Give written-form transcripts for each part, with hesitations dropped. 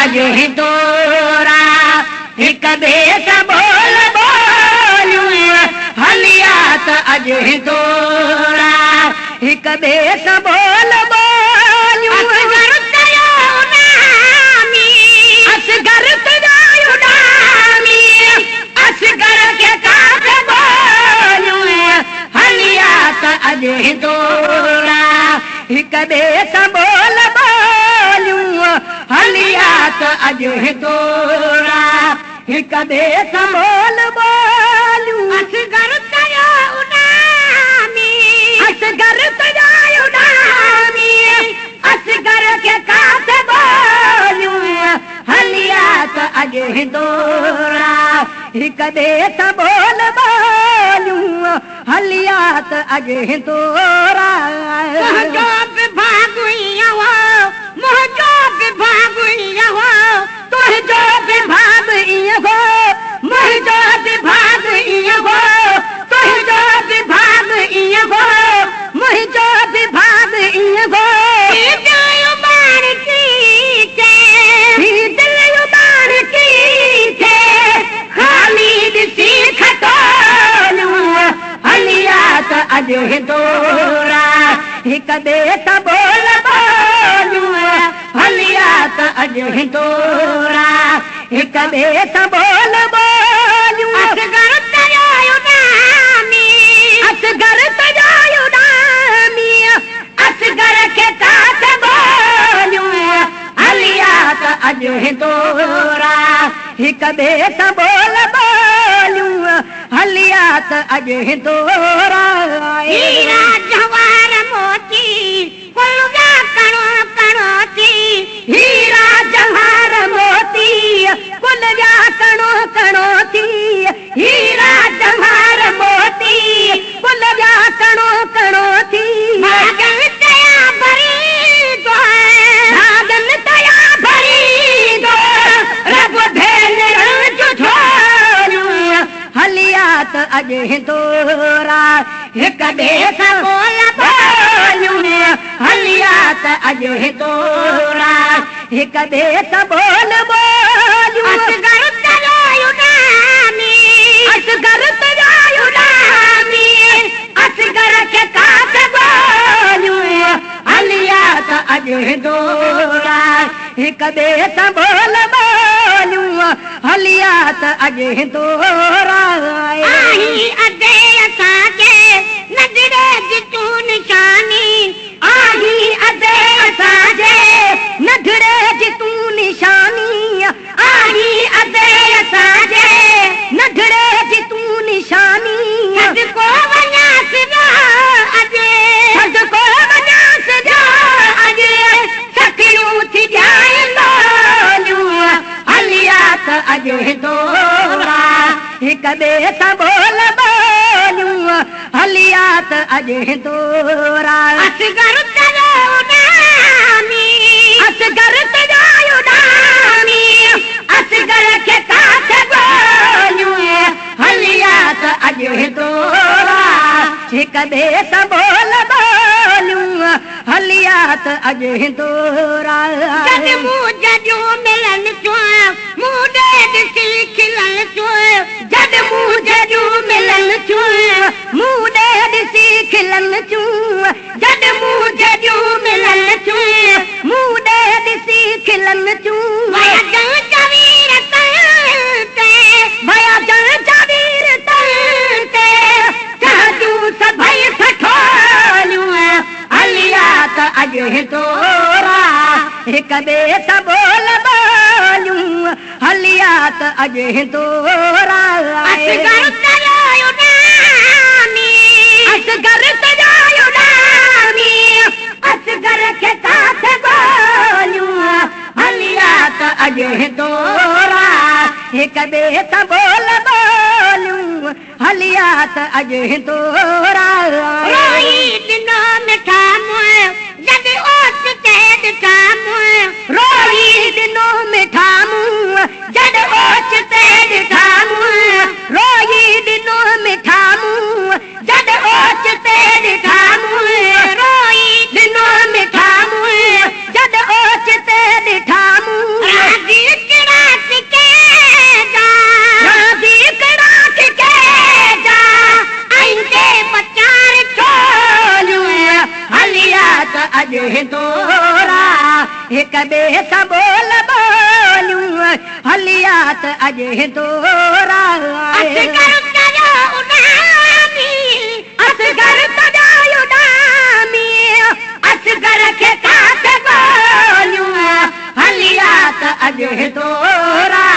اڄ هندورا، هڪ ٻئي سان ٻول ٻوليون، هليا ته اڄ هندورا، هڪ ٻئي سان ٻول ٻوليون. اصغر تيو اڏامي، اصغر تيو اڏامي، اصغر کي ڪاٿي ڳوليون، هليا ته اڄ هندورا، هڪ ٻئي سان ٻول ٻوليون، هليا ته اڄ هندورا، هڪ ٻئي سان ٻول ٻوليون. اصغر تيو اڏامي، اصغر تيو اڏامي، اصغر کي ڪاٿي ڳوليون، هليا ته اڄ هندورا، هڪ ٻئي سان ٻول ٻوليون، هليا ته اڄ هندورا. تنهنجو به ڀاڳ ائين هو، منهنجو به ڀاڳ ائين هو. تنهنجو به ڀاڳ ائين هو، منهنجو به ڀاڳ ائين هو. تنهنجو به ڀاڳ ائين هو، منهنجو به ڀاڳ ائين هو. هي دل اٻاڻ ڪي ٿئي، هي دل اٻاڻ ڪي ٿئي، خالي ڏسي کٽوليون، هليا ته اڄ هندورا، هڪ ٻئي سان ٻول ٻوليون، هليا ته اڄ هندورا، هڪ ٻئي سان ٻول ٻوليون. اصغر تيو اڏامي، اصغر تيو اڏامي، اصغر کي ڪاٿي ڳوليون، هليا ته اڄ هندورا، هڪ ٻئي سان ٻول ٻوليون، هليا ته اڄ هندورا. هيرا جواهر موتي، ڪل ويا ڪڻو ڪڻو ٿي. هيرا جواهر موتي، ڪل ويا ڪڻو ڪڻو ٿي. هيرا جواهر موتي، ڪل ويا ڪڻو ڪڻو ٿي. ڀاڳن تيا ڀريندو، ڀاڳن تيا ڀريندو، رب ڀينرن جون جهوليون، هليا ته اڄ هندورا، هڪ ٻئي سان ٻول ٻوليون، هليا ته اڄ هندورا، هڪ ٻئي سان ٻول ٻوليون. اصغر تيو اڏامي، اصغر تيو اڏامي، اصغر کي ڪاٿي ڳوليون، هليا ته اڄ هندورا، هڪ ٻئي سان ٻول ٻوليون، هليا ته اڄ هندورا. آهين ادي اسان جي ننڍڙي جي تون نشاني. آهين ادي اسان جي ننڍڙي جي تون نشاني. آهين ادي اسان جي ننڍڙي جي تون نشاني. صدقو وڃانس ويو اڄ، صدقو وڃانس ويو اڄ، سکيون ٿي ڏيائين لوليون، هليا ته اڄ هندورا، هڪ ٻئي سان ٻول ٻوليون، هليا ته اڄ هندورا. اصغر تيو اڏامي، اصغر تيو اڏامي، اصغر کي ڪاٿي ڳوليون، هليا ته اڄ هندورا، هڪ ٻئي سان ٻول ٻوليون، هليا ته اڄ هندورا. جڏ مون جڏيون ملن ٿيون، مون ڏي ڏسي کلن ٿيون. جڏ مون جڏيون ملن ٿيون، مون ڏي ڏسي کلن ٿيون. جڏ مون جڏيون ملن ٿيون، مون ڏي ڏسي کلن ٿيون. ويا جن جا وير تن تي، ويا جن جا وير تن تي، چاهجون سڀئي ٺٺوليون، هليا ته اڄ هندورا، هڪ ٻئي سان ٻول ٻوليون، هليا ته اڄ هندورا. اصغر تيو اڏامي، اصغر تيو اڏامي، اصغر کي ڪاٿي ڳوليون، هليا ته اڄ هندورا، هڪ ٻئي سان ٻول ٻوليون، هليا ته اڄ هندورا. روئي ڏنو مٺا مون، جڏ اوچتي ڏٺا مون. روئي ڏنو مٺا مون، جڏ اوچتي ڏٺا مون. روئي ڏنو مٺا مون، جڏ اوچتي ڏٺا مون. روئي ڏنو مٺا مون، جڏ اوچتي ڏٺا مون. راضي هڪ ٻئي سان ٻول ٻوليون، هليا ته اڄ هندورا. اصغر تريو اڏامي، اصغر تريو اڏامي، اصغر کي ڪاٿي ڳوليون، هليا ته اڄ هندورا.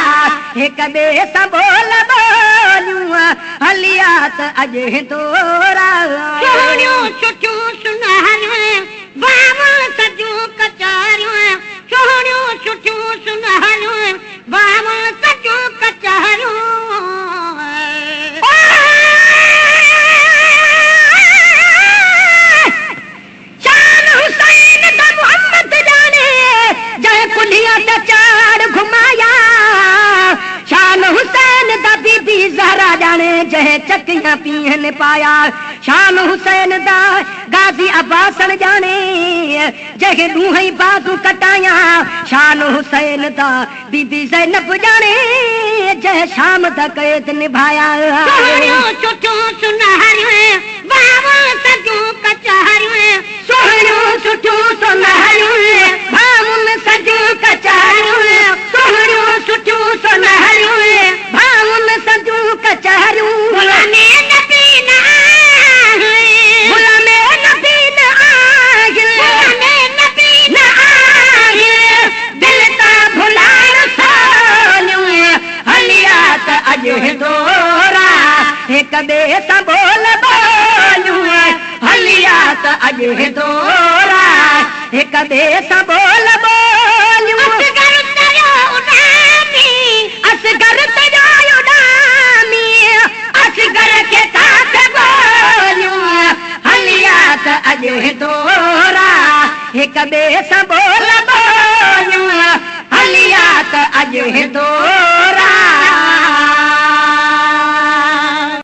هڪ ٻئي سان ٻول ٻوليون، هليا ته اڄ هندورا. سهڻيون سٺيون سنهريون، ٻانهن سڄيون ڪچهريون، سهڻيون سٺيون سنهريون، ٻانهن سڄيون ڪچهريون. شان حسين ته محمد ڄاڻي، جنهن ڪلهيان تي چاڙهه گهمايا. شان حسين دا بي بي زهرا ڄاڻي، جنهن چڪيان پينهن پايا. شان حسين دا غازي عباسڻ ڄاڻي، جنهن ڏونهين بازو ڪٽايا. شان حسين دا بي بي زينب ڄاڻي، جنهن شام دا قيد نڀايا. سهڻيون سٺيون سنهريون، ٻانهن سڄيون ڪچهريون. سهڻيون سٺيون سنهريون، ٻانهن سڄيون ڪچهريون. سهڻيون سٺيون سنهريون، ٻانهن سڄيون ڪچهريون. غلام نبي نه آهي، غلام نبي نه آهي، غلام نبي نه آهي، دل تان ڀلائڻ سوليون، هليا ته اڄ هندورا. هڪ ٻئي سان ٻول ٻوليون، هليا ته اڄ هندورا. هڪ ٻئي سان ٻول ٻوليون. اصغر تريو اڏامي، اصغر تريو اڏامي، اصغر کي ڪاٿي ڳوليون، هليا ته اڄ هندورا. هڪ ٻئي سان ٻول ٻوليون، هليا ته اڄ هندورا.